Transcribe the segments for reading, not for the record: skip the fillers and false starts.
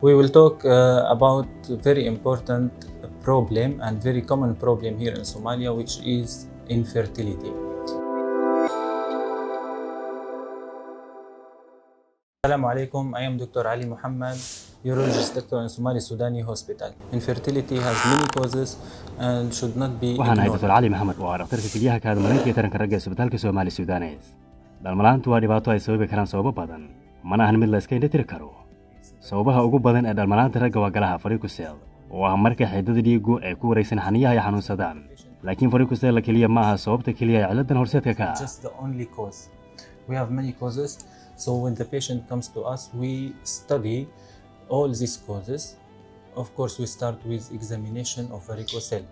We will talk about very important problem and very common problem here in Somalia, which is infertility. Assalamu alaikum. I am Dr. Ali Muhammad, urologist doctor in Somali Sudani Hospital. Infertility has many causes and should not be Waxaan ahay ignored. Dr. Cali Maxamed oo ah dhakhtarka kelyaha, kaadmareenka iyo taranka ragga ee isbitaalka Soomaali Sudanes. Dhalmalaantu waa dhibaato ay sababi karaan sababo badan, mana ahan mid la iska indhatiri karo. Sababaha ugu badan ee dhalmalaanta ragga waa galaha varicocele, oo ah marka xididdada dhiiggu ay ku wareegsan xaniyaha ay xanuunsadaan. Laakiin varicocele keliya ma aha sababta keliya ee cilladan horseedka ka ah. Just the only cause. We have many causes. So when the patient comes to us, we study all these causes. Of course, we start with examination of varicocele.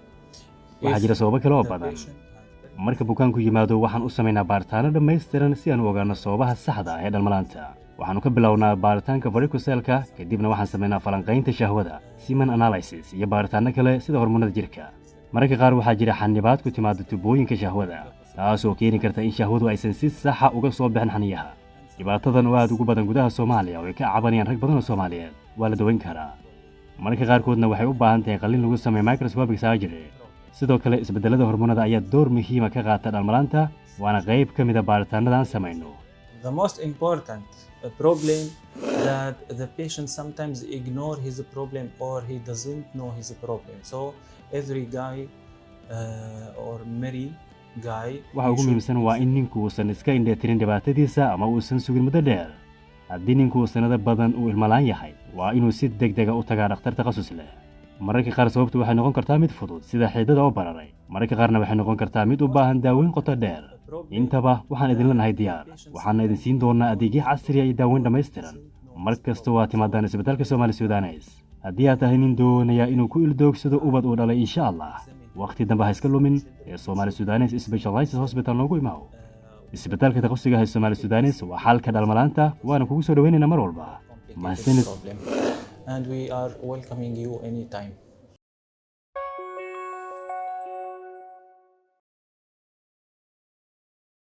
Waxaa jira sababo kale oo badan. Marka bukaanku yimaado, waxaan u samaynaa baaritaano dhammaystiran si aan u ogaano sababaha saxda ah ee dhalmalaanta. Waxaannu ka bilownaa baaritaanka varicocelka, kadibna waxaan samaynaa falanqaynta shahwada, semen analysis, iyo baaritaano kale sida hormoonada jirka. Mararka qaar waxaa jira xanibaad ku timaada tubooyinka shahwada, taasoo keeni karta in shahwadu aysan si saxa uga soo bixin xaniyaha. Dhibaatadan oo aad ugu badan gudaha Soomaaliya oo ay ka cabanayaan rag badan oo Soomaaliyeed waa la daweyn karaa. Mararka qaarkoodna waxay u baahan tahay qalliin lagu sameeyo, microscopic surgery. Sidoo kale, isbeddellada hormoonada ayaa door muhiima ka qaata dhalmalaanta, waana qayb ka mida baaritaanada aan samayno. The most important problem that the patient sometimes ignore his problem or he doesn't know his problem. So every guy or married guy Waxa ugu muhiimsan waa in ninku uusan iska indheetirin dhibaatadiisa ama uusan sugin muddo dheer. Haddii ninku uu sannado badan uu ilmalaan yahay, waa inuu si deg dega u tagaa dhakhtar takhasus leh. Mararka qaar sababtu waxay noqon kartaa mid fudud, sida xiidada oo bararay. Mararka qaarna waxay noqon kartaa mid u baahan daaweyn qoto dheer. Intaba waxaan idinla nahay diyaar, waxaana idin siin doonaa adeegyo casriya iyo daaweyn dhammaystiran mar kasta waa timaadaan isbitaalka Soomaali Sudanes. Haddii aad tahay nin doonaya inuu ku ildoogsado ubad uu dhalay, insha Allah wakhti dambe ha iska lumin ee Soomaali Sudanes Specialized Hospital noogu imaaw. Isbitaalka takhasusiga ee Soomaali Sudanes waa xalka dhalmalaanta, waana kugu soo dhoweynaynaa mar walba. Mahadsanid. And we are welcoming you anytime.